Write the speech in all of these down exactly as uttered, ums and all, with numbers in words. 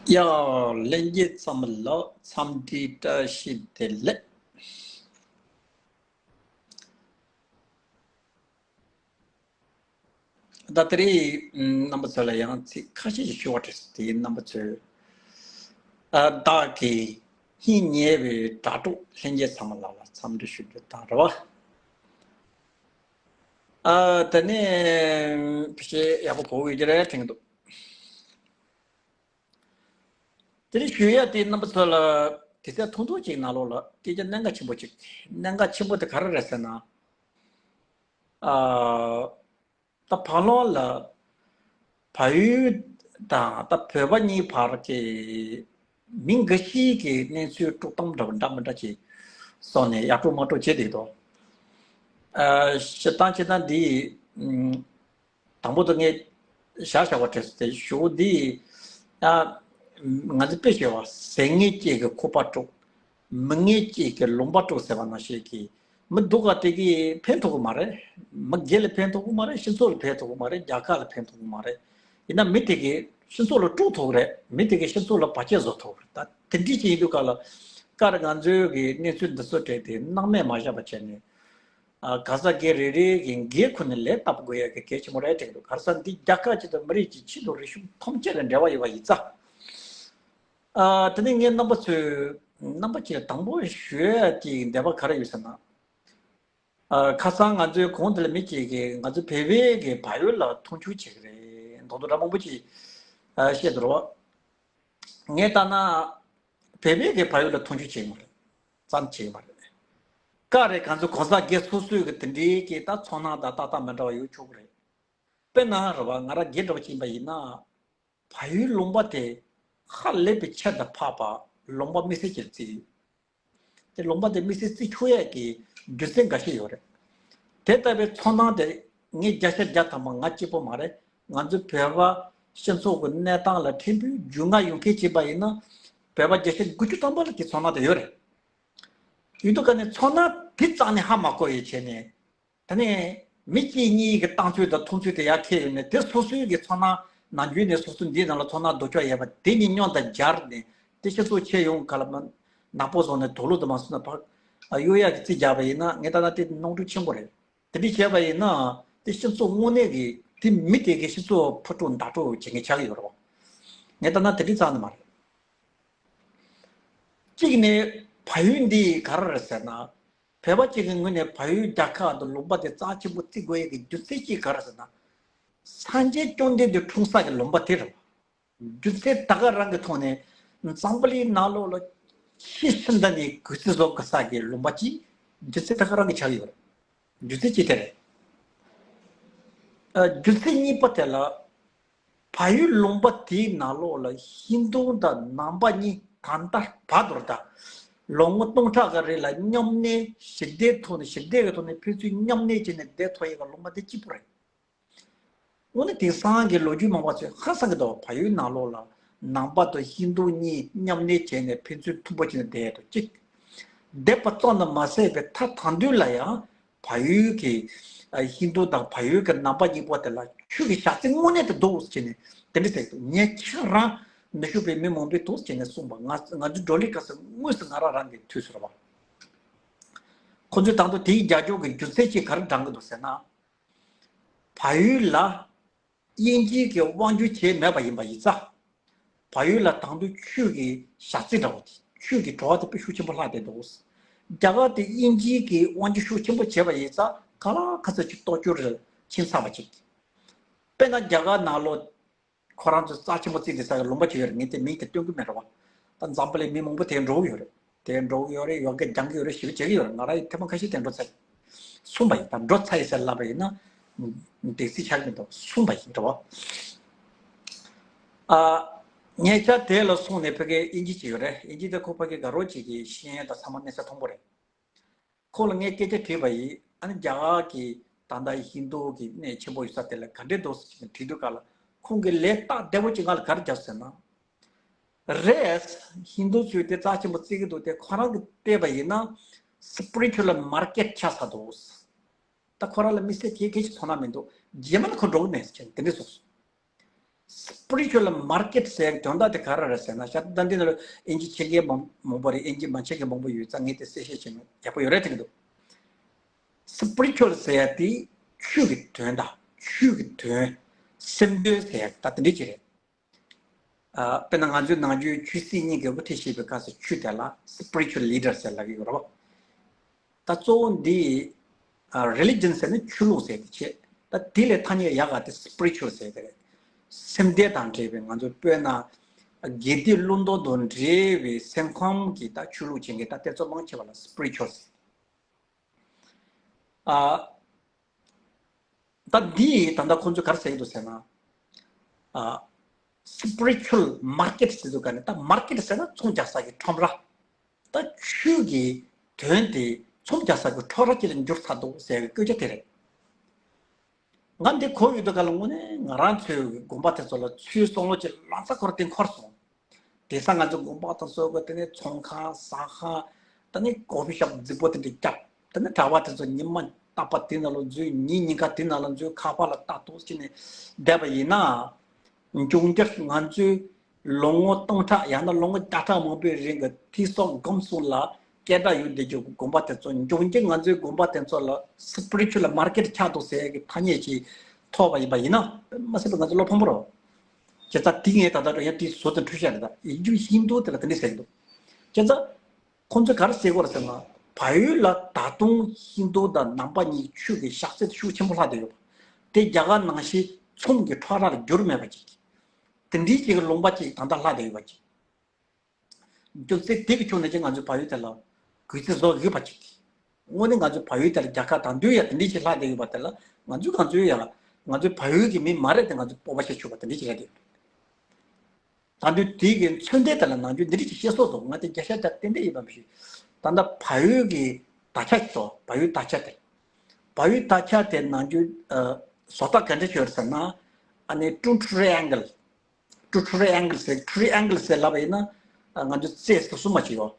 ཡ། ལྷན་རྒྱས་ཚང་མ་ལ་འཚམས་འདྲི་བཀྲ་ཤིས་བདེ་ལེགས། ད་དེ་རིང་རྣམ་པ་ཚོ་ལ་ཡང་ཚིག་ཁ་ཤས་ཤིག་ཞུ་བ་བྲིས་སོང་། དེ་རྣམ་པ་ཚོས་ཨ་བདག་གི་སྙིང་ཉེ་བའི་དྲ་གྲོགས་ལྷན་རྒྱས་ཚང་མ་ལ་ལ་འཚམས་འདྲི་ཞུ་རྒྱུ་དང་རེད་བ། ཨ་དེ་ནས་ཕྱི་ཡག་པོ་གོ་ཡོད་ཀྱི་རེད་དྲན་གྱི་འདུག་དེ་རིང་ཞུ་ཡ་དེ་རྣམ་པ་ཚོ་ལ་དེ་ཚོ་ཐུང་ཐུང་ཅིག་ནང་ལོགས་ལ་སྐད་ཆ་གནད་འགག་ཆེན་པོ་ཅིག་གནད་འགག་ཆེན་པོ་དེ་ག་རེ་རེད་ཟེར་ན། ཨ། ད་བར་ལོང་ལ་བལ་ཡུལ་དང་ད་བོད་པ་གཉིས་བར་གྱི་མི་འགའ་ཞིག་གི་གནས་ཚུལ་དཀྲུག་གཏམ་འདྲ་བ་འདྲ་མི་འདྲ་ཅིག་སོང་ནས་ཡག་པོ་མ་འགྲོ་བྱེད་དེ་འདུག་ཨ། བཤད་སྟངས་བྱེད་སྟངས་འདི། དང་པོ་དེ་ངས་བཞག་བཞག་པ་དྲན་སོང་། དེ་གཞུག་འདི། ཨ། ང་ཚོ་དཔེ་བཤད་པ་ཟས་ངན་གཅིག་གིས་ཁུག་པ་དཀྲུག་མི་ངན་གཅིག་གིས་ལུང་པ་དཀྲུག་ཟེར་བ་ནང་བཞིན་གྱི་མི་སྡུག་ག་དེ་གིས་ཕན་ཐོགས་ཀྱི་མ་རེད། མི་སྒེར་ལ་ཕན་ཐོགས་ཀྱི་མ་རེད། སྤྱི་ཚོགས་ལ་ཕན་ཐོགས་ཀྱི་མ་རེད། རྒྱལ་ཁབ་ལ་ཕན་ཐོགས་ཀྱི་མ་རེད། ཡིན་ན་མི་དེ་གིས་སྤྱི་ཚོགས་ལ་དཀྲུག་ཐུབ་ཀྱི་རེད། མི་དེ་གིས་སྤྱི་ཚོགས་ལ་བར་ཆད་བཟོ་ཐུབ་ཀྱི་རེད། ད་དེ་འདྲ་ཅིག་ཡིན་དུས་ག་ལ་ཀར་ང་ཚོའི་གི་གནས་ཚུལ་འདི་ཚོ་དྲན་ཏེ་སྣང་མེད་མ་བཞག་པ་བྱས་ནས། ཨ། ག་ས་སྒེར་རེ་རེ་གི་སྒེར་ཁོ་ནས་ལས་བསྟར་དགོས་ཡ་གི་གལ་ཆེན་པོ་རེད་དྲན་འདུག་ག་ས་འདི་རྒྱལ་ཁབ་ཅིག་དང་མི་རིགས་ཀྱི་ཆེད་དུ་རིག་གཞུང་ཐམས་ཅད་ལ་འབྲེལ་བ་ཡོད་པ་ཡིན་ཙང་། ཨ། དེ་ནས་ངས་རྣམ་པ་ཚོས་རྣམ་པ་ཚོས་དང་པོ་ཞུ་ཡ་གི་འདོད་པ་ག་རེ་ཡོད་ཟེར་ན། ཨ། ཁ་སང་ང་ཚོའི་གོང་དེ་ལ་མི་གཅིག་གིས་ང་ཚོ་བོད་པའི་གི་བལ་ཡུལ་ལ་མཐོང་ཆུང་བྱེད་ཀྱི་རེད་མདོག་མདོག་འདྲ་མང་པོ་ཅིག་ཨ། བཤད་འདུག་རོགས། ངས་ལྟ་ན། བོད་པའི་གི་བལ་ཡུལ་ལ་མཐོང་ཆུང་བྱེད་ཀྱི་མ་རེད། ཙམ་བྱེད་ཀྱི་མ་རེད། ཀ་རེད། གང་ཚོ་གོང་ས་རྒྱལ་སོ་སོའི་གི་དེ་འདྲའི་གི་ད་ཚོར་སྣང་དང་ཏག་ཏག་མི་འདྲ་བ་ཡོད་ཆོག་གི་རེད། དཔེར་ན་རེད་བ། ང་རང་སྒེར་འདྲ་བ་ཅིག་ཡིན་པ་ཡིན་ན། བལ་ཡུལ་ལུང་པ་དེ་ཧ་ལས་པའི་ཁྱད་དུ་འཕགས་པ་ལུང་པ་དམིགས་བསལ་ཅིག་བརྩིས་ཡོད། དེ་ལུང་པ་དེ་དམིགས་བསལ་བརྩི་ཆོག་ཡས་ཀྱི་རྒྱུ་མཚན་འགའ་ཤས་ཡོད་རེད། དེ་ལྟ་བུའི་ཚོར་སྣང་དེ་ངས་བརྒྱ་ཆ་བརྒྱ་ཐམ་པ་ང་གཅིག་པོ་མ་རེད། ང་ཚོ་བོད་པ་སྤྱི་ཚོགས་ཀྱི་གནས་སྟངས་ལ་ཕྲན་བུ་རྒྱུས་མངའ་ཡོད་མཁན་ཅིག་ཡིན་པ་ཡིན་ན། བོད་པ་བརྒྱ་ཆ་དགུ་བཅུ་ཐམ་པ་ལ་དེ་ཚོར་སྣང་དེ་ཡོད་རེད། ཡིན་དུས་ག་ནས་ཚོར་སྣང་དེ་རྩ་ནས་ཧ་མ་གོ་ཡས་བྱས་ནས། ད་ནས་མི་གཅིག་གཉིས་ཀྱི་བཏང་ཚུལ་དང་མཐོང་ཚུལ་དེ་ཡར་འཁྱེར་ཡོང་ནས། དེ་སོ་སོའི་གི་ཚོར་སྣང་ནམ་རྒྱུན་ནས་སོ་སོ་འདིའི་ནང་ལ་ཚོར་སྣང་ལྡོག་ཕྱོགས་ཡོད་པ་དེ་གཉིས་མཉམ་དུ་སྦྱར་ནས། དེ་སྤྱི་ཚོགས་ཕྱེ་ཡོང་ག་ལ་མ་ནག་པོ་བཟོ་ནས་དུག་ལོག་དུ་མ་སོང་ན་ཕར་གཡུག་ཡག་གི་རྩིས་རྒྱག་པ་ཡིན་ན། ངས་ལྟ་ན་དེ་གནོང་འགྲོ་ཆེན་པོ་རེད། དེ་འདྲ་བྱས་པ་ཡིན་ན་དེ་སྤྱི་ཚོགས་དངོས་གནས་ཀྱི་དེ་མི་དེ་གི་སྤྱི་ཚོགས་ཕུ་དཀྲུག་མདའ་དཀྲུག་བྱེད་མཁན་ཆགས་ཀྱི་ཡོད་རེད་བ། ངས་ལྟ་ན་དེ་འདྲ་རྩ་ནས་མ་རེད། གཅིག་ནས་བལ་ཡུལ་འདི་ག་རེ་རེད་ཟེར་ན། བོད་པ་གཅིག་གི་ངོས་ནས་བལ་ཡུལ་རྒྱལ་ཁབ་དང་ལུང་པ་དེ་རྩ་ཆེན་པོ་བརྩི་དགོས་ཡས་ཀྱི་རྒྱུ་མཚན་གཅིག་ག་རེ་ཟེར་ན། སངས་རྒྱས་བཅོམ་ལྡན་འདས་འཁྲུངས་ས་གི་ལུང་པ་དེ་རེད་བ། རྒྱུ་མཚན་ད་ག་རང་གི་ཐོག་ནས་འཛམ་བུ་གླིང་ནང་ལོགས་ལ་ཆེས་ཤིན་ཏུ་ནས་གུས་བརྩི་བཟོ་དགོས་ས་གི་ལུང་པ་གཅིག་རྒྱུ་མཚན་ད་ག་རང་གི་ཆགས་ཡོད་རེད། རྒྱུ་མཚན་གཅིག་དེ་རེད། ཨ། རྒྱུ་མཚན་གཉིས་པ་དེ་ལ། བལ་ཡུལ་ལུང་པ་དེའི་ནང་ལོགས་ལ་ཧིན་རྡུ་དང་ནང་པ་གཉིས་གང་ལྟར་བར་དོར་དང་། ལོ་ངོ་སྟོང་ཕྲག་གི་རིང་ལ་མཉམ་གནས་ཞི་བདེའི་ཐོག་ནས། ཞི་བདེ་གི་ཐོག་ནས་ཕན་ཚུན་མཉམ་གནས་བྱས་ནས་བསྡད་ཐུབ་ཡས་ཀྱི་ལུང་པ་དེ་གཅིག་པུ་རེད། དངོས་གནས་དེང་སང་གི་ལོ་རྒྱུས་མང་པོ་ཚོས་ཧ་སང་གི་འདུག་བལ་ཡུལ་ནང་ལོགས་ལ་ནང་པ་དང་ཧིན་རྡུ་གཉིས་མཉམ་གནས་བྱས་ནས་ཕན་ཚུན་མཐུན་པོ་བྱས་ནས་བསྡད་ཡོད་དོ་གཅིག་བསྡད་པ་ཙམ་དུ་མ་ཟད་པའི་མཐའ་དོན་དུ་ལ་ཡང་བལ་ཡུལ་གྱི་ཨ་ཧིན་རྡུ་དང་བལ་ཡུལ་གྱི་ནང་པ་གཉིས་པོ་དེ་ལ་ཆོས་ཀྱི་བྱ་བརྩེ་དངོས་གནས་དེ་འདུག་ཟེར་ནས་དེ་འདྲ་ཟེར་གི་འདུག་ངས་ཁྱེད་རང་ནུབ་ཕྱོགས་པའི་མི་མང་པོས་འདུག་ཟེར་ནས་གསུངས་པ། ང་ང་ཚོའི་བགྲོ་གླེང་སྐབས་སུ་དངོས་སུ་ང་རང་རང་གི་དུས་སུ་རེད་བ། ཁོ་ཚོས་ད་དུང་དེའི་རྒྱབ་སྐྱོར་གྱི་རྒྱུ་མཚན་གཅིག་ག་རེ་བགྲང་གི་འདུག་ཟེར་ན། བལ་ཡུལ་ལ་དབྱིན་ཇིའི་གི་དབང་སྒྱུར་བྱས་མེད་པ་ཡིན་པ་ཡིན་ཙང་། བལ་ཡུལ་ལ་ད་དུང་ཆོས་ཀྱི་ཞག་རྩི་འདྲ་བོ་དེ། ཆོས་ཀྱི་བྲོ་བ་དེ་དཔེ་ཤུགས་ཆེན་པོ་ལྷག་བསྡད་འདུག་རྒྱ་གར་དེ་དབྱིན་ཇིའི་གི་དབང་སྒྱུར་ཤུགས་ཆེན་པོ་བྱས་པ་ཡིན་ཙང་། ག་ལ་ག་ཚོད་ཅིག་གཏོར་སྐྱོན་རེ་ཕྱིན་ཚར་བ་ཅིག་དཔེར་ན་རྒྱ་གར་ནང་ལོགས་ཁོ་རང་ཚོ་རྩ་ཆེན་པོ་བརྩིས་བསྡད་ས་གི་ལུང་པ་ཅིག་ཡོད་རེད། ངས་དེ་མིང་དེ་སྟོན་གི་མེད་རེད་བ། ད་འཛམ་བུ་གླིང་མི་མང་པོ་དེར་འགྲོ་གི་ཡོད་རེད། དེར་འགྲོ་གི་ཡོད་རེད། ཡོ་ག་སྦྱང་གི་ཡོད་རེད། ཞིབ་བྱེད་ཀྱི་ཡོད་རེད། ང་རང་ཡི་ཐེངས་མ་ཁ་ཤས་དེར་འགྲོ་ཚར། གསུངས་པ་ཡིན། ད་འགྲོ་ཚར་ཡིན་ཟེར་ལབ་པ་ཡིན་ན་འདེགས་གསིག་ཆགས་ཀྱི་མི་འདུག་གསུངས་པ་ཡིན་འགྲོ་བ། ཨ། ཉེ་ཆར་དེ་ལ་སོང་ནས་ཕ་གིའི་དབྱིན་ཇི་ཅིག་ཡོད་རེད། དབྱིན་ཇི་དེ་ཁོ་ཕ་གི་དགའ་རོགས་ཅིག་གི་ཤེས་ཡོན་དང་ཚང་མ་གནས་ས་མཐོན་པོ་རེད། ཁོང་ལ་ངས་སྐད་ཆ་དྲིས་པ་ཡིན། ཨ་ནི་རྒྱ་གར་གྱི་ད་ལྟ་ཧིན་རྡུ་གི་གནས་ཆེན་པོ་ཡོད་ས་དེ་ལ་ག་འདྲས་འདུག་ཟེར་ནས་དྲིས་དུས་སྐབས་ལ། ཁོང་གིས་ལན་རྟགས་བདེ་པོ་ཅིག་ང་ལ་ག་རེ་བརྒྱབ་ཟེར་ན། རེད། ཧིན་རྡུ་ཚོས་དེ་རྩ་ཆེན་པོ་བརྩི་གི་འདུག་དེ་ཁོ་རང་གིས་བལྟས་པ་ཡིན་ན་སི་པི་རི་ཅུ་ཨལ་མར་ཀེཊ་ཆགས་ཚར་འདུག་ད་ཁོ་རང་ལ་དམིགས་བསལ་གྱི་སྐད་ཆ་ཚོར་སྣང་མི་འདུག་རྗེས་མ་ལ་ཁོ་འགྲོ་གི་མེད་ཟེར་དེ་འདྲས་གསུངས་སོང་། spiritual market ཟེར་དོན་དག་དེ་ག་རེ་རེད་ཟེར་ན། ཤ་ད་འདི་ནང་ལ་ཨིན་ཇི་ཆེ་གེ་མང་མང་པོ་རེད། ཨིན་ཇི་མ་ཆེ་གེ་མང་པོ་ཡོད་ཙང་ངས་དེ་གསལ་བཤད་བྱས་ན་ཡག་པོ་ཡོད་རེད་དྲན་གྱི་འདུག spiritual ཟེར་ཡ་དེ་ཆོས་ཀྱི་དོན་དང་ཆོས་ཀྱི་དོན། སེམས་དོན་ཟེར་ཡ་ད་དེ་འདྲ་ཅིག་རེད། ཨ། དཔེར་ན་ང་ཚོའི་ནང་ཆོས་ཆོས་སྲིད་གཉིས་ཀྱི་དབུ་ཁྲིད་བྱེད་པའི་སྐབས་སུ་ཆོས་དེ་ལ་spiritual leader ཟེར་ལབ་ཀྱི་ཡོད་རེད་བ། ད་གཙོ་བོ་འདི་ཨ། religion ཟེར་ན་ཆོས་ལུགས་ཟེར་དེ་བྱས། ད་དེ་ལས་ཐ་སྙད་ཡག་ག་དེ་spiritual ཟེར་དེ་རེད། སེམས་སྡེ་དང་འབྲེལ་བའི་ང་ཚོ་དཔེར་ན་དགེ་སྡིག་བླང་དོར་དང་འབྲེལ་བའི་སེམས་ཁམས་ཀྱི་ད་ཆོས་ལུགས་ཅན་གྱི་ད་དེ་ཚོ་མང་ཆེ་བ་ལ་spiritual ཟེར། ཨ། ད་འདི་ད་ལྟ་ཁོང་ཚོས་ག་རེ་ཟེར་གྱི་འདུག་ཟེར་ན། ཨ། spiritual market ཟེར་འདུག་ག་ནི་ད་market ཟེར་ན་ཚོང་རྒྱག་ས་གི་ཁྲོམ་ར། ད་ཆོས་ཀྱི་དོན་དེ་ཚོང་རྒྱག་ས་གི་ཁྲོམ་ར་ཅིག་ལ་འགྱུར་ཚར་འདུག་ཟེར་བའི་སྐད་ཆ་དེ་རེད། ང་འདི་གོ་ཡོད་དུས་ག་ལ་དངོས་གནས་ང་རང་ཚོའི་དགོན་པ་དེ་ཚོ་ལ་ཚུར་སོང་ལོ་ཅིག་ལང་ཚ་འཁོར་དེ་འཁོར་སོང་། དེང་སང་ང་ཚོ་དགོན་པ་དང་སོགས་ཀྱི་དེ་ནས་ཚོང་ཁང་ཟ་ཁང་། དེ་ནས་ཀོ་ཕི་ཤོབ་རྫིག་པོ་དེ་འདྲ་བརྒྱབ། དེ་ནས་གྲྭ་པ་དེ་ཚོ་ཉི་མ་རྟག་པ་དེ་ནང་ལ་འཛུལ། ཉིན་ཉིན་ཀ་དེ་ནང་ལ་འཛུལ། ཁ་པར་ལ་ལྟ་ཏོག་ཙམ་བྱས་ནས་བསྡད་པ་ཡིན་ན། འབྱུང་འགྱུར་ང་ཚོའི་ལོ་ངོ་སྟོང་ཕྲག་ཡང་ན་ལོ་ངོ་བརྒྱ་ཕྲག་མང་པོའི་རིང་གི་ཐོས་བསམ་སྒོམ་གསུམ་ལ་སྐད་གྲགས་ཡོད་བསྡད་རྒྱུ་དགོན་པ་དེ་ཚོ། འབྱུང་འགྱུར་ང་ཚོའི་དགོན་པ་དེ་ཚོ་ལ་spiritual market ཆགས་འདུག་ཟེར་གྱི་ཐ་སྙད་ཅིག་ཐོགས་པ་ཡིན་པ་ཡིན་ན། མ་ཟད་པ་ང་ཚོ་བློ་ཕམ་པོ་རེད། བྱས་ཙང་དེ་ངས་ད་ལྟ་ཡང་དེ་བཟོ་དང་འཁྲུལ་བཤད་རེད། ད་ཡིན་རྒྱུ་ཧིན་དུ་དེ་ལ་དེ་འདྲ་ཟེར་གྱི་འདུག་བྱས་ཙང་ཁོང་ཚོས་ག་རེ་ཟེར་གྱི་ཡོད་རེད་ཟེར་ན། བལ་ཡུལ་ལ་ད་དུང་ཧིན་དུ་དང་ནང་པ་གཉིས་ཆོས་ཀྱི་ཞག་ཚད་ཤུགས་ཆེན་པོ་ལྷག་བསྡད་ཡོད་པ། དེ་རྒྱ་གར་ནང་བཞིན་ཚོང་གི་ཁྲོམ་ར་ལ་འགྱུར་མེད་པ་ཅིག་དེ་འདྲའི་ཅིག་གི་ལུང་པ་ཅིག་ད་ལྟ་ལྷག་བསྡད་ཡོད་པ་ཅིག་རྒྱུ་མཚན་དེ་གི་ཕྱོགས་ནས་ཀྱང་ང་ཚོས་བལ་ཡུལ་དེ་ལ་གུས་བརྩི་བཟོ་དགོས་པ་ཅིག་དངོས་གནས་ང་ཚོས་བལ་ཡུལ་དེ་ལ་རྒྱལ་ཁ་དང་དུས་ཡ་དེ་འདྲའི་ཅིག་ལྷག་བསྡད་ཡོད་པ་དེ་ལ། ང་ཚོས་གང་ཚོད་ཡ་ང་ཚོས་བལ་ཡུལ་གྱི་མི་མ་རེད་དེ་ང་ཚོས་སྤོབས་པ་བྱེད་ཆོག་པ་དེ་འདྲའི་ཅིག་རེད་དེ། ད་དུང་དེ་གི་མཚོན་དོན་དེ་ལ་ནང་ཆོས་འདི་འདྲའི་ཅིག་བཤད་སྲོལ་འདུག་ང་དེ་བརྒྱ་ཆ་བརྒྱ་ཏན་ཏན་ཡིན་པ་མི་ཤེས། ད་ལྟ་བལ་ཡུལ་གྱི་དར་ཆ་ཅིག་འདུག་བལ་ཡུལ་དར་ཆ་དེ། བལ་ཡུལ་དར་ཆ་དེ་ནང་ཆོས་ཨ། བཟོ་ལྟ་ག་འདྲ་ཅིག་ཡོད་ཟེར་ན། ཨ་ནི་ཊུ་ཊི་རི་ཨེང་གལ། ཊུ་ཊི་རི་ཨེང་གལ་ཟེར། ཊི་རི་ཨེང་གལ་ཟེར་ལབ་པ་ཡིན་ན། ང་ཚོ་རྩེ་ཟུར་གསུམ་མ་ཅིག་ཡོད།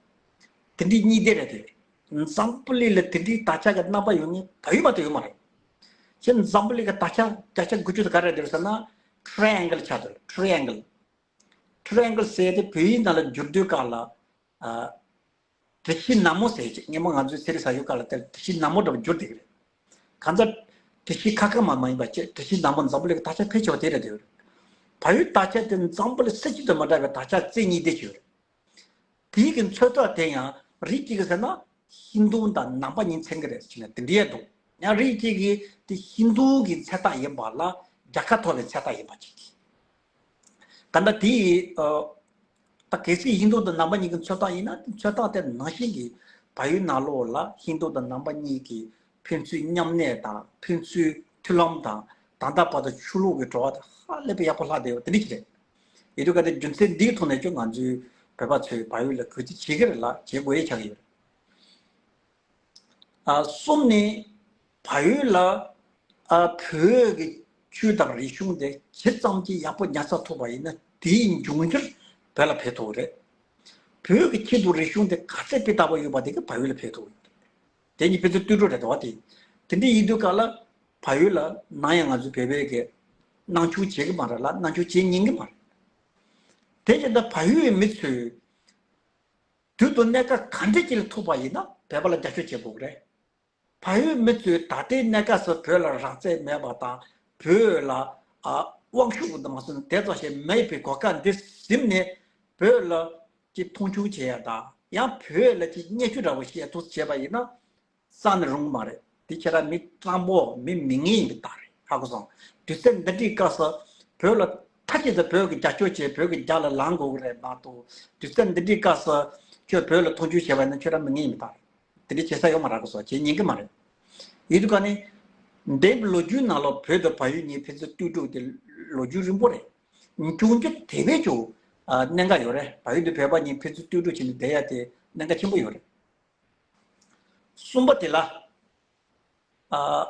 དེ་འདྲའི་གཉིས་སྡེ་རེད་དེ། འཛམ་བུ་གླིང་ལ་དེ་འདྲའི་དར་ཆ་གི་རྣམ་པ་ཡོད་མཁན་བལ་ཡུལ་མ་གཏོགས་ཡོད་མ་རེད། ཁྱེད་འཛམ་བུ་གླིང་གི་དར་ཆ་བརྒྱ་ཆ་དགུ་བཅུ་དེ་ག་རེ་རེད་ཟེར་ན། ཊི་རི་ཨེང་གལ་ཆགས་འདུག་ཊི་རི་ཨེང་གལ། ཊི་རི་ཨེང་གལ་ཟེར་དེ་བོད་ཡིག་ནང་ལ་བསྒྱུར་དུས་སྐབས་ལ། ཨ། གྲུ་བཞི་ནག་མོ་ཟེར་ཅིག་སྔོན་མ་ང་ཚོའི་ཚན་རིག་ཟ་ཡུལ་སྐབས་ལ་དེར་གྲུ་བཞི་ནག་མོ་འདྲ་བོ་བསྒྱུར་བསྡད་ཀྱི་རེད། གང་ལྟར་གྲུ་བཞི་ཁ་ཁ་མ་མ་ཡིན་པ་ཅིག་གྲུ་བཞི་ནག་མོ་འཛམ་བུ་གླིང་གི་དར་ཆ་ཕལ་ཆེ་བ་དེ་རེད་འདུག་བལ་ཡུལ་དར་ཆ་དེ་འཛམ་བུ་གླིང་ས་ཁྱོན་དུ་མ་འདྲ་བའི་དར་ཆ་རྩེ་གཉིས་སྡེ་ཅིག་ཡོད་རེད། དེའི་གི་མཚོན་རྟགས་དེ་ཡང་རིགས་གཅིག་གིས་ཟེར་ན་ཧིན་དུ་དང་ནང་པ་གཉིས་མཚོན་གྱི་རེད་ཟེར་ན་དེ་འདྲའི་འདུག་ཡང་རིགས་གཅིག་གིས་དེ་ཧིན་དུ་གི་མཚོན་རྟགས་ཡིན་པ་ལ་རྒྱལ་ཁ་ཐོབ་པའི་མཚོན་རྟགས་ཡིན་པ་ཅིག་གང་ལྟར་དེ་ཡི་ཨ། ད་གལ་སྲིད་ཧིན་དུ་དང་ནང་པ་གཉིས་ཀྱི་མཚོན་རྟགས་ཡིན་ན། དེ་མཚོན་རྟགས་དེ་ནང་བཞིན་གྱི་བལ་ཡུལ་ནང་ལོགས་ལ་ཧིན་དུ་དང་ནང་པ་གཉིས་ཀྱི་ཕན་ཚུན་མཉམ་གནས་དང་ཕན་ཚུན་མཐུན་ལམ་དང་། ད་ལྟ་བར་དུ་ཆོས་ལུགས་ཀྱི་འབྲེལ་བ་དེ་ཧ་ལས་པའི་ཡག་པོ་ལྷག་བསྡད་ཡོད་པ་དེ་འདྲ་ཅིག་རེད། ཡིན་དུས་ག་དེ་རྒྱུ་མཚན་འདིའི་ཐོག་ནས་ཀྱང་ང་ཚོའི་བོད་པ་ཚོས་བལ་ཡུལ་ལ་གུས་བརྩི་བྱེད་ཀྱི་རེད་ལ་བྱེད་དགོས་ཡས་ཆགས་ཀྱི་ཡོད་རེད། ཨ། གསུམ་ནི། བལ་ཡུལ་ལ། ཨ། བོད་ཀྱི་ཆོས་དང་རིག་གཞུང་དེ་ཇི་ཙམ་གྱིས་ཡག་པོ་ཉར་ཚགས་ཐུབ་པ་ཡིན་ན་དེའི་འབྱུང་འགྱུར་བོད་ལ་ཕན་ཐོགས་རེད། བོད་ཀྱི་ཆོས་དང་རིག་གཞུང་དེ་ག་ཚད་སྤུས་དག་པོ་ཡོད་པ་དེ་གིས་བལ་ཡུལ་ལ་ཕན་ཐོགས་ཡོད་རེད། དེ་གཉིས་ཕན་ཚུན་ལྟོས་གྲུབ་རེད་དོ། དེ་དེ་འདྲ་ཡིན་དུས་ག་ལ་བལ་ཡུལ་ལ་ནམ་ཡང་ང་ཚོ་བོད་པའི་གི་སྣང་ཆུང་བྱེད་ཀྱི་མ་རེད་ལ་སྣང་ཆུང་བྱེད་ཉན་གྱི་མ་རེད། དེ་བྱས་ན་བལ་ཡུལ་གྱི་མི་ཚོས། དུས་དང་གནས་སྐབས་ག་འདྲ་ཅིག་ལ་ཐུག་པ་ཡིན་ན་བོད་པ་ལ་རྒྱབ་སྐྱོར་བྱེད་དགོས་ཀྱི་རེད། བལ་ཡུལ་མི་ཚོས་ད་ལྟའི་གནས་སྐབས་སུ་བོད་ལ་རང་བཙན་མེད་པ་དང་། བོད་ལ་ཨ་དབང་ཤུགས་དང་མ་སོང་དེ་ཙམ་ཞིག་མེད་པའི་གོ་སྐབས་འདི་ཟིན་ནས་བོད་ལ་ཅིག་མཐོང་ཆུང་བྱེད་ཡ་དང་ཡང་བོད་ལ་ཅིག་བརྙས་བཅོས་འདྲ་བོ་བྱེད་ཐུབ་བྱས་པ་ཡིན་ན། རྩ་ནས་རུང་གི་མ་རེད། དེ་ཁྱེད་རང་མི་སྤྲང་པོ་མི་མི་ངན་ཡིན་པའི་རྟགས་རེད། ཧ་གོ་སོང་། དུས་ཚོད་འདི་འདྲའི་སྐབས་སུ་བོད་ལ་མཐའ་གཅིག་ཏུ་བོད་ཀྱི་རྒྱབ་སྐྱོར་བྱས་བོད་ཀྱི་རྒྱབ་ལ་ལངས་དགོས་ཀྱི་རེད་མ་གཏོགས། དུས་ཚོད་འདི་འདྲའི་སྐབས་སུ་ཁྱོད་བོད་ལ་མཐོང་ཆུང་བྱས་པ་ཡིན་ན་ཁྱོད་རང་མི་ངན་ཡིན་པའི་རྟགས་རེད། དེ་འདྲ་བྱེད་ས་ཡོད་མ་རེད། ཧ་གོ་སོང་། བྱེད་ཉན་གྱི་མ་རེད། ཡིན་དུས་ག་ནས་འདས་པའི་ལོ་རྒྱུས་ནང་ལ་བོད་དང་བལ་ཡུལ་གཉིས་ཕན་ཚུན་ལྟོས་གྲུབ་དེ་ལོ་རྒྱུས་རིང་པོ་རེད། འབྱུང་འགྱུར་དེ་བས་ཀྱང་ཨ་གནད་འགག་ཡོད་རེད། བལ་ཡུལ་དང་བོད་པ་གཉིས་ཕན་ཚུན་ལྟོས་གྲུབ་བྱས་ནས་བསྡད་ཡ་དེ་གནད་འགག་ཆེན་པོ་ཡོད་རེད། གསུམ་པ་དེ་ལ། ཨ།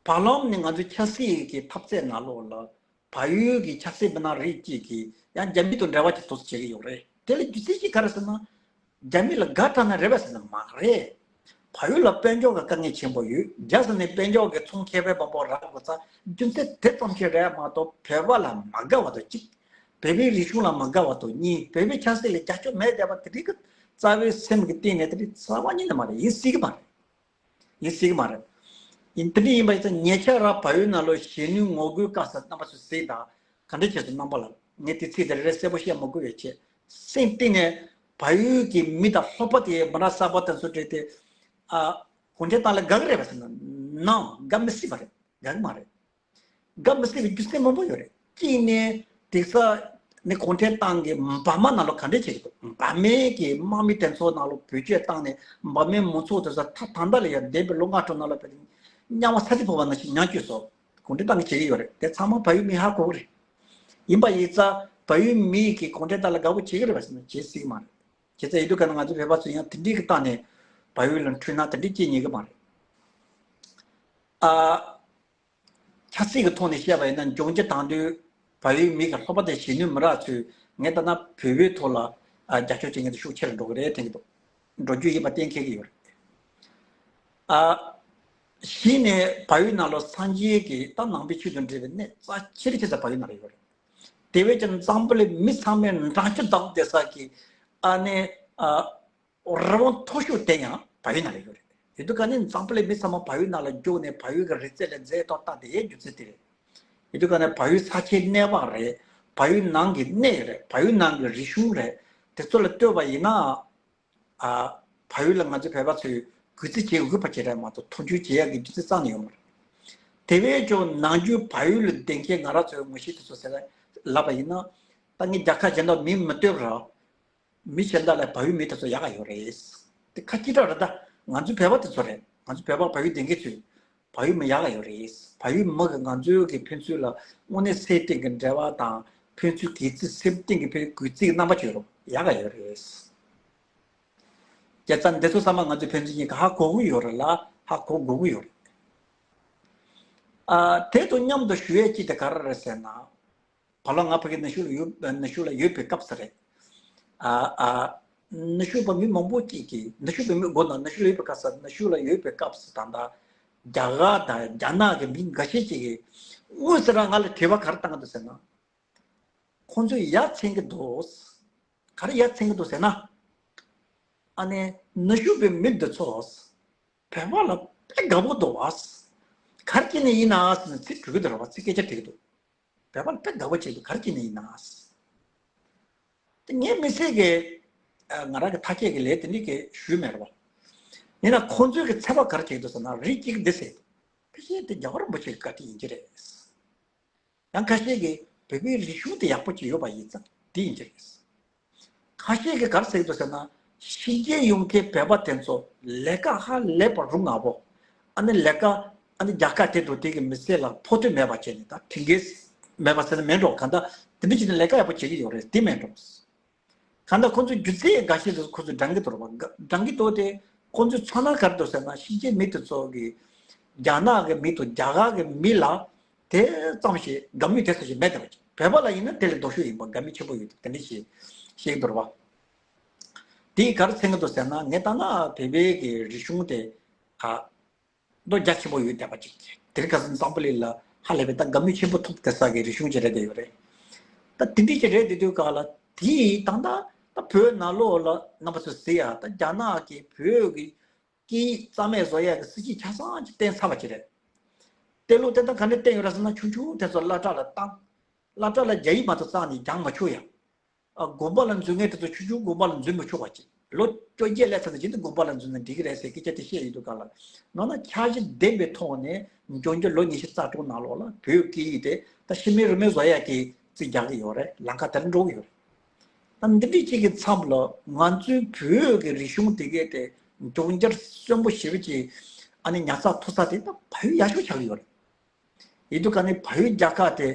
བར་ལམ་ནས་ང་ཚོའི་ཆབ་སྲིད་ཀྱི་འཐབ་རྩོད་ནང་ལོགས་ལ་བལ་ཡུལ་གྱི་ཆབ་སྲིད་མི་སྣ་རིགས་གཅིག་གིས་ཡང་རྒྱ་མི་དང་འབྲེལ་བ་ཅིག་ཏོག་ཙམ་བྱེད་ཀྱི་ཡོད་རེད། དེ་ལ་རྒྱུ་མཚན་ཞིག་ག་རེ་ཟེར་ན། རྒྱ་མི་ལ་དགའ་དྲགས་ན་རེད་པས་ཟེར་ན་མ་རེད། བལ་ཡུལ་ལ་དཔལ་འབྱོར་གྱི་དཀའ་ངལ་ཆེན་པོ་ཡོད། རྒྱ་ས་ནས་དཔལ་འབྱོར་གྱི་ཚོང་ཁྱད་པར་མང་པོ་རག་དགོས་ཙང་རྒྱུ་མཚན་དེ་ཙམ་ཞིག་རེད་མ་གཏོགས་བོད་པ་ལ་མ་དགའ་བ་དང་གཅིག་བོད་པའི་རིག་གཞུང་ལ་མ་དགའ་བ་དང་གཉིས། བོད་པའི་ཆབ་སྲིད་ལ་རྒྱབ་སྐྱོར་མེད་བསྡད་པ་དེ་འདྲའི་གི་རྩ་བའི་སེམས་ཀྱི་གཏིང་ནས་དེ་འདྲའི་རྩ་བ་ཉིད་ནས་མ་རེད། ཡིན་སྲིད་ཀྱི་མ་རེད། ཡིན་སྲིད་ཀྱི་མ་རེད། ཡིན་དེ་འདྲ་ཡིན་པ་ཡིན་ཙང་ཉེ་ཆར་ར་བལ་ཡུལ་ནང་ལོགས་གཞོན་ནུའི་ངོ་རྒོལ་བཀག་ས་རྣམ་པ་ཚོས་གཟིགས་དང་། ག་འདྲ་བྱས་སོང་རྣམ་པ་ལ། ངས་དེ་ཚིག་དེ་རེ་རེ་གསལ་པོ་བཤད་མ་དགོས་པའི་ཆེད། སེམས་གཏིང་ནས་བལ་ཡུལ་གྱི་མི་དང་ལྷག་པར་དུ་མི་རབས་གསར་པ་དེ་ཚོ་གྲས་དེ། ཨ། གུང་ཁྲན་ཏང་ལ་དགའ་གི་རེད་པ་ཟེར་ན། ནའོ། དགའ་མི་སྲིད་པ་རེད། དགའ་གི་མ་རེད། དགའ་མི་སྲིད་པའི་རྒྱུ་མཚན་མང་པོ་ཡོད་རེད། གཅིག་ནས་དེང་སང་ནི་གུང་ཁྲན་ཏང་གི་འབར་མ་ནང་ལོགས་ག་འདྲས་བྱེད་ཀྱི་འདུག་འབར་མའི་གི་དམག་མི་དེ་ཚོ་ནང་ལོགས་བེད་སྤྱོད་བཏང་ནས་འབར་མའི་མང་ཚོགས་དེ་ཚོ་ད་ད་ལྟ་ལ་ཡང་འདས་པའི་ལོ་ལྔ་དྲུག་ནང་ལ་བེད་དམྱལ་བ་ས་ཆ་ཕོག་པ་ནང་བཞིན་མྱངས་བཅུག་སོང་། གུང་ཁྲན་ཏང་གིས་བྱེད་ཀྱི་ཡོད་རེད། དེ་ཚང་མ་བལ་ཡུལ་མིས་ཧ་གོ་གི་རེད། ཡིན་པ་ཡིན་ཙང་བལ་ཡུལ་མིས་གི་གུང་ཁྲན་ཏང་ལ་དགའ་པོ་བྱེད་ཀྱི་རེད་པ་ཟེར་ན་བྱེད་སྲིད་ཀྱི་མ་རེད། བྱས་ཙང་ཡིན་དུས་ག་ན་ང་ཚོ་བོད་པ་ཚོ་ཡང་དེ་འདྲའི་གི་སྟེང་ནས་བལ་ཡུལ་ལ་འཁྲུལ་སྣང་དེ་འདྲའི་སྐྱེ་ཉེན་གི་མ་རེད། ཨ། ཆབ་སྲིད་ཀྱི་ཐོག་ནས་བཤད་པ་ཡིན་ན་འབྱུང་འགྱུར་དང་དུས་བལ་ཡུལ་མི་གི་ལྷག་པར་དུ་གཞོན་ནུ་མི་རབས་ཚོས་ངས་ལྟ་ན་བོད་པའི་ཐོག་ལ་ཨ་རྒྱབ་སྐྱོར་བྱེད་མཁན་དེ་ཤུགས་ཆེ་རུ་འགྲོ་གི་རེད་དྲན་གྱི་འདུག་འགྲོ་རྒྱུ་ཡིན་པ་གཏན་འཁེལ་གྱི་ཡོད་རེད། ཨ། གཞི་ནས་བལ་ཡུལ་ནང་ལོགས་སངས་རྒྱས་ཀྱི་ད་ནང་པའི་ཆོས་དང་འབྲེལ་བའི་གནས་རྩ་ཆེ་རུ་ཆེ་ས་བལ་ཡུལ་ནང་ལ་ཡོད་རེད། དེ་བས་ཀྱང་འཛམ་བུ་གླིང་མི་ཚང་མས་འགྲན་རྩོད་བསྡད་ས་གི་ཨ་ནི་ཨ། རི་བོང་མཐོ་ཤོས་དེ་ཡང་བལ་ཡུལ་ནང་ལ་ཡོད་རེད། ཡིན་དུས་ག་ནས་འཛམ་བུ་གླིང་མི་ཚང་མ་བལ་ཡུལ་ནང་ལ་རྒྱུགས་ནས་བལ་ཡུལ་གྱི་རི་རྩེ་ལ་འཛེགས་ཐོག་བཏང་དེ་ཡས་རྒྱུ་མཚན་དེ་རེད། ཡིན་དུས་ག་ནས་བལ་ཡུལ་ས་ཆའི་གནས་བབ་རེད། བལ་ཡུལ་ནང་གི་གནས་རེད། བལ་ཡུལ་ནང་གི་རིག་གཞུང་རེད། དེ་ཚོ་ལ་ལྟོས་པ་ཡིན་ན། ཨ། བལ་ཡུལ་ལ་ང་ཚོ་བོད་པ་ཚོས་གུས་བརྩི་བྱེད་འོས་པ་ཅིག་རེད་མ་གཏོགས་མཐོང་ཆུང་བྱེད་ཡག་གི་རྒྱུ་མཚན་རྩ་ནས་ཡོད་མ་རེད། དེ་བས་ཀྱང་ནམ་རྒྱུན་བལ་ཡུལ་ལ་བསྡད་མཁན་ང་རང་ཚོའི་ངོ་ཤེས་དེ་ཚོ་ཟེར་ལབ་པ་ཡིན་ན། ད་ངས་རྒྱལ་ཁབ་གཞན་དག་མིང་མི་བཏོན་ར། མི་གཞན་དག་ལ་བལ་ཡུལ་མི་དེ་ཚོ་ཡག་ག་ཡོད་རེད། དེ་ཁ་ཅིག་ར་རེད་ད། ང་ཚོ་བོད་པ་དེ་ཚོ་རེད། ང་ཚོ་བོད་པ་བལ་ཡུལ་བསྡད་མཁན་ཚོས་བལ་ཡུལ་མི་ཡག་ག་ཡོད་རེད། བལ་ཡུལ་མི་གི་ང་ཚོའི་གི་ཕན་ཚུན་ལ་དངོས་གནས་སེམས་གཏིང་གི་འབྲེལ་བ་དང་ཕན་ཚུན་གུས་བརྩི་སེམས་གཏིང་གི་ཕན་གུས་བརྩི་གི་རྣམ་པ་ཅིག་ཡོད་རེད། ཡག་ག་ཡོད་རེད། བྱས་ཙང་འདི་ཚོ་ཚང་མ་ང་ཚོས་ཕན་ཚུན་གཉིས་ཀ་ཧ་གོ་གི་ཡོད་རེད་ལ་ཧ་གོ་དགོས་ཀྱི་ཡོད་རེད། ཨ། དེ་དང་མཉམ་དུ་ཞུ་ཡས་གཅིག་དེ་ག་རེ་རེད་ཟེར་ན། བར་ལ་ང་ཕ་གི་ནུབ་ཕྱོགས་ལ་ཡོད་ནུབ་ཕྱོགས་ལ་ཡོད་པའི་སྐབས་སུ་རེད། ཨ་ཨ། ནུབ་ཕྱོགས་པ་མི་མང་པོ་གཅིག་གིས་ནུབ་ཕྱོགས་པའི་མི་དགོས་ན་ནུབ་ཕྱོགས་ལ་ཡོད་པའི་སྐབས་སུ་ནུབ་ཕྱོགས་ལ་ཡོད་པའི་སྐབས་སུ་ད་ལྟ་རྒྱ་གར་དང་རྒྱ་ནག་གི་མི་འགའ་ཤས་ཅིག་གིས་དངོས་སུ་རང་ང་ལ་དྲི་བ་ག་རེ་བཏང་གི་འདུག་ཟེར་ན། ཁོང་ཚོས་ཡ་མཚན་གྱི་འདུག་ག་རེ་ཡ་མཚན་གྱི་འདུག་ཟེར་ན། ཨ་ནི་ནུབ་ཕྱོགས་པའི་མི་འདི་ཚོ་བོད་པ་ལ་དཔེ་དགའ་པོ་འདུག་བ། ག་རེ་བྱས་ནས་ཡིན་ན་ཟེར་ནས་ཚིག་འབྲུ་གི་འདུག་ར་བ་ཚིག་སྐད་ཆ་དྲིས་ཀྱི་འདུག་བོད་པ་ལ་དཔེ་དགའ་པོ་བྱེད་འདུག་ག་རེ་བྱས་ནས་ཡིན་ན། དེ་ངའི་མི་ཚེ་གི་ཨ། ང་རང་གི་མཐའ་སྐྱེལ་གི་ལས་དེ་འདྲ་གི་ཞུས་མེད་ར་བ། ཡིན་ན་ཁོང་ཚོའི་གི་ཚོད་དཔག་ག་རེ་བྱེད་འདུག་ཟེར་ན་རིགས་གཅིག་འདི་ཟེར། ཕལ་ཆེར་དེ་རྒྱལ་བ་རིན་པོ་ཆེ་གི་བཀའ་དྲིན་ཡིན་གྱི་རེད། ཡང་ཁ་ཤས་ཀྱིས་བོད་པའི་རིག་གཞུང་དེ་ཡག་པོ་ཅིག་ཡོད་པ་ཡིན་ཙང་དེ་ཡིན་གྱི་རེད། ཁ་ཤས་ཀྱིས་ག་རེ་ཟེར་གྱི་འདུག་ཟེར་ན། ཕྱི་རྒྱལ་ཡོང་མཁན་བོད་པ་དེ་ཚོ་ལས་ཀ་ཧ་ལས་པ་རུ་ང་བོ། ཨ་ནི་ལས་ཀ་ཨ་ནི་རྒྱལ་ཁབ་དེ་དང་དེ་གི་མི་སེར་ལ་ཕོག་ཐུག་མེད་པ་བྱས་ནས་ད་ཁྲིམས་འགལ་མེད་པ་ཟེར་ན་མེད་འགྲོ་གང་ལྟར་དེ་འདྲ་བྱས་ནས་ལས་ཀ་ཡག་པོ་བྱེད་ཀྱི་ཡོད་རེད་དེ་མེད་འགྲོ། གང་ལྟར་ཁོང་ཚོའི་སྒྱུ་རྩལ་འགའ་ཤས་དེ་ཚོ་ཁོང་ཚོས་འགྲང་གི་འདུག་ར་བ། འགྲང་གི་འདུག་སྟེ་ཁོང་ཚོའི་ཚོར་སྣང་ག་རེ་འདུག་ཟེར་ན་ཕྱི་རྒྱལ་མི་དེ་ཚོ་གིས་རྒྱ་ནག་གི་མི་དང་རྒྱ་གར་གྱི་མི་ལ་དེ་ཙམ་ཞིག་དགའ་མོས་དེ་ཙམ་ཞིག་མེད་བསྡད་པ་ཅིག་བོད་པ་ལ་ཡིན་ན་དེ་ལས་ལྡོག་ཤོས་ཡིན་པ་དགའ་མོས་ཆེན་པོ་ཡོད་འདུག་དེ་འདྲ་ཞིག་བཤད་ཀྱི་འདུག་ར་བ། དེས་ག་རེ་མཚོན་གྱི་འདུག་ཟེར་ན་ངས་ལྟ་ན་བོད་པའི་གི་རིག་གཞུང་དེ་ཨ། མདོ་རྒྱ་ཆེན་པོ་ཡོད་བསྡད་པ་ཅིག་དེ་རིང་ཁ་སང་འཛམ་བུ་གླིང་ལ་ཧ་ལས་པའི་ད་དགའ་མོས་ཆེན་པོ་ཐོབ་བསྡད་ས་གི་རིག་གཞུང་ཅིག་རེད་བསྡད་ཡོད་རེད། ད་དེ་འདྲ་ཅིག་རེད་བསྡད་དུས་ག་ལ་དེ་ད་ལྟ་ད་བོད་ནང་ལོགས་ལ་རྣམ་པ་ཚོས་གཟིགས་ཡ་ད་རྒྱ་ནག་གིས་བོད་ཀྱི་སྐད་ཡིག་རྩ་མེད་བཟོ་ཡ་གི་སྲིད་ཇུས་ཆ་ཚང་ཅིག་བསྟན་ཚར་བ་ཅིག་རེད། དེ་ལོ་དེ་ད་ག་འདྲ་བསྟན་ཡོད་རེད་ཟེར་ན་ཆུང་ཆུང་དེ་ཚོ་སློབ་གྲྭ་ལ་བཏང་། སློབ་གྲྭ་ལ་རྒྱ་ཡིག་མ་གཏོགས་རྩ་ནས་སྦྱང་མ་ཆོག་ཡ། ཨ། དགོན་པ་ལ་འཛུལ་མཁན་དེ་ཚོ་ཆུང་ཆུང་དགོན་པ་ལ་འཛུལ་མི་ཆོག་པ་ཅིག་ལོ་བཅོ་བརྒྱད་སླེབས་ཚར་ནས་ཇི་འདི་དགོན་པ་ལ་འཛུལ་ན་འགྲིག་གི་རེད་ཟེར་སྐད་ཆ་དེ་བཤད་ཡོད་དུས་ག་ལ། ནང་ན་འཆར་གཞི་ལྡན་པའི་ཐོག་ནས་འབྱུང་འགྱུར་ལོ་ཉི་ཤུ་རྩ་དྲུག་ནང་ལོགས་ལ་བོད་སྐད་ཡིག་དེ་ད་ཤི་མེད་རུ་མེད་བཟོ་ཡག་གི་རྩིས་རྒྱག་གི་ཡོད་རེད། ལམ་ཁ་དེར་འགྲོ་གི་ཡོད་རེད། ད་འདི་འདྲའི་གཅིག་གི་མཚམས་ལ་ང་ཚོའི་བོད་ཀྱི་རིག་གཞུང་དེ་གས་དེ་འབྱུང་འགྱུར་གསོན་པོ་ཞེ་པོ་ཅིག་ཨ་ནི་ཉར་ཚགས་ཐུབ་ས་དེ་ད་བལ་ཡུལ་ཡག་ཤོས་ཆགས་ཀྱི་ཡོད་རེད། ཡིན་དུས་ག་ནས་བལ་ཡུལ་རྒྱལ་ཁབ་དེ་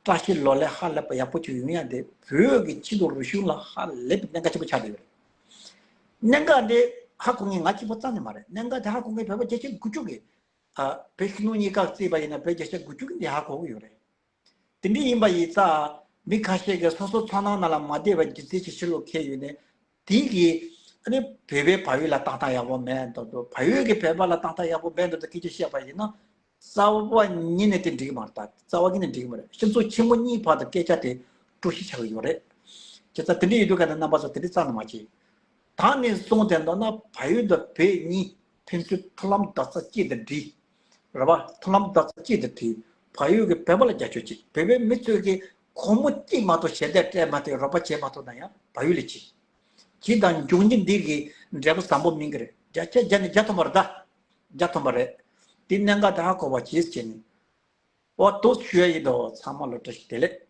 བཀྲ་ཤིས་ལོ་ལེགས་ཧ་ལས་པ་ཡག་པོ་ཅིག་ཡོང་ཡ་དེ་བོད་ཀྱི་སྤྱི་ཚོགས་རིག་གཞུང་ལ་ཧ་ལས་པའི་གནད་འགག་ཆེན་པོ་ཆགས་བསྡད་ཡོད་རེད། གནད་འགག་འདི་ཧ་གོ་མཁན་ང་གཅིག་པོ་རྩ་ནས་མ་རེད། གནད་འགག་དེ་ཧ་གོ་མཁན་བོད་པ་བརྒྱ་ཆ་དགུ་བཅུ་གིས་ཨ། བོད་ཕྱི་ནང་གཉིས་ཀ་བརྩིས་པ་ཡིན་ན་བོད་བརྒྱ་ཆ་དགུ་བཅུ་གིས་འདི་ཧ་གོ་གི་ཡོད་རེད། དེ་འདྲ་ཡིན་པ་ཡིན་ཙང་མི་ཁ་ཤས་ཀྱིས་སོ་སོ་ཚོར་སྣང་ནང་ལ་མ་བསྡད་པའི་སྒྱུ་རྩལ་ཞིག་ཕྱི་ལོགས་འཁྱེར་ཡོད་ནས་དེ་གིས་ ཨ་ནི་བོད་པའི་བལ་ཡུལ་ལ་ཏག་ཏག་ཡག་པོ་མེད་འདུག་འདུག་བལ་ཡུལ་གྱི་བོད་པ་ལ་ཏག་ཏག་ཡག་པོ་མེད་འདུག་འདུག་སྐད་ཆ་བཤད་པ་ཡིན་ན། རྩ་བ་ཉིད་ནས་དེ་འགྲིག་གི་མ་རེད། ད་རྩ་བ་ཉིད་ནས་འགྲིག་གི་མ་རེད། སྤྱི་ཚོགས་ཆེན་པོ་གཉིས་བར་དུ་སྐད་ཆ་དེ་དཀྲུག་ཤིང་ཆགས་ཀྱི་ཡོད་རེད། བྱས་ཙང་དེ་འདྲ་ཡིན་དུས་ག་ནས་རྣམ་པ་ཚོ་དེ་འདྲ་རྩ་ནས་མ་བྱེད། ད་ནས་བཟུང་དེ་འདྲ་ན་བལ་ཡུལ་དང་བོད་གཉིས་ཕན་ཚུན་མཐུན་ལམ་རྡོག་རྩ་གཅིག་ཏུ་སྒྲིལ། རེད་པ། མཐུན་ལམ་རྡོག་རྩ་གཅིག་ཏུ་སྒྲིལ། བལ་ཡུལ་གྱི་བོད་པ་ལ་རྒྱབ་སྐྱོར་བྱེད། བོད་པའི་མི་ཚོས་ཀྱི་སྒོར་མོ་གཅིག་མ་གཏོགས་ཞལ་འདེབས་སྤྲད་མ་ཐུབ། རོགས་པ་བྱེད་མ་ཐུབ་ན་ཡང་བལ་ཡུལ་ལ་བྱེད། བྱེད་དང་འབྱུང་འགྱུར་འདི་གི་འབྲས་བུ་བཟང་པོ་སྨིན་གི་རེད། བརྒྱ་ཆ་བརྒྱ་ནས་བརྒྱ་ཐོན་པ་རེད་ད། བརྒྱ་ཐོན་པ་རེད། དེ་གནད་འགག་དེ་ཧ་གོ་བ་བྱེད་བྱས་ནས། འོ་དོ་ཞུ་ཡ་ཡིན་དོ། ཚང་མ་ལ་བཀྲ་ཤིས་བདེ་ལེགས།